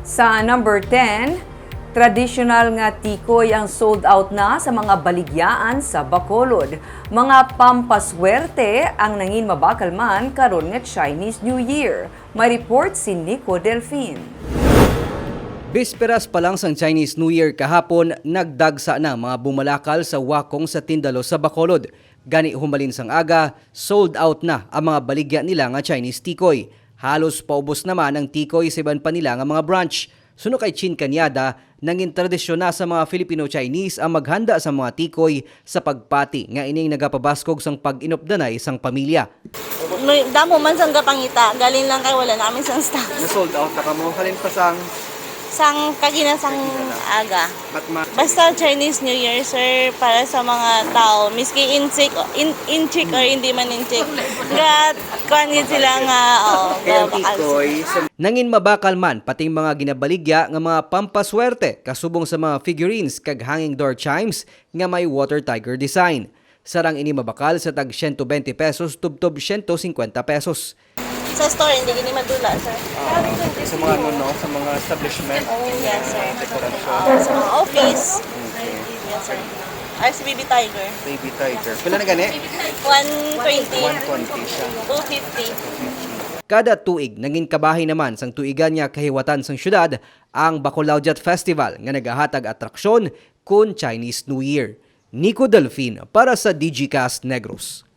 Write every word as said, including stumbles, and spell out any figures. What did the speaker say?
Sa number ten, tradisyonal nga tikoy ang sold out na sa mga baligyaan sa Bacolod. Mga pampaswerte ang nangin mabakal man karon nga Chinese New Year. May report si Nico Delfin. Bisperas pa lang sang Chinese New Year kahapon, nagdagsa na ang mga bumalakal sa Wakong sa Tindalos sa Bacolod. Gani, humalin sang aga, sold out na ang mga baligya nila nga Chinese tikoy. Halos paubos naman ang tikoy sa iban pa nila nga mga branch. Suno kay Chin Cañada, nangin tradisyon na sa mga Filipino-Chinese ang maghanda sa mga tikoy sa pagpati nga ining nagapabaskog sang pag-inupdanay sang pamilya. May damo man sang gapangita, galing lang kay wala namin sang stock. Na-sold out na kamo. Halin pa sang Sang kagina sang aga. But ma- Basta Chinese New Year, sir, para sa mga tao, miski incheck, in, incheck or hindi man incheck, ga kuan gid sila nga, oh, Kaya ang gabakal sila. Tikoy, sa Nangin mabakal man pating mga ginabaligya nga mga pampaswerte kasubong sa mga figurines kag hanging door chimes nga may water tiger design. Sarang ini mabakal sa tag siyento bente pesos tubtob siyento singkwenta pesos. Sa store, hindi gini madula, sir. Ah, sa mga ano, no? Sa mga establishment, Oh, yes, sir. Dekorasyon. Ah, sa mga office. Okay. Yes, sir. Ay, si Baby Tiger. Baby Tiger. Pila na gani? One twenty. One twenty siya. Two fifty. Kada tuig, nangin kabahin naman sang tuigan nga kahiwatan sang syudad ang Bacolao Jet Festival nga nagahatag atraksyon kun Chinese New Year. Nico Delfin para sa Digicast Negros.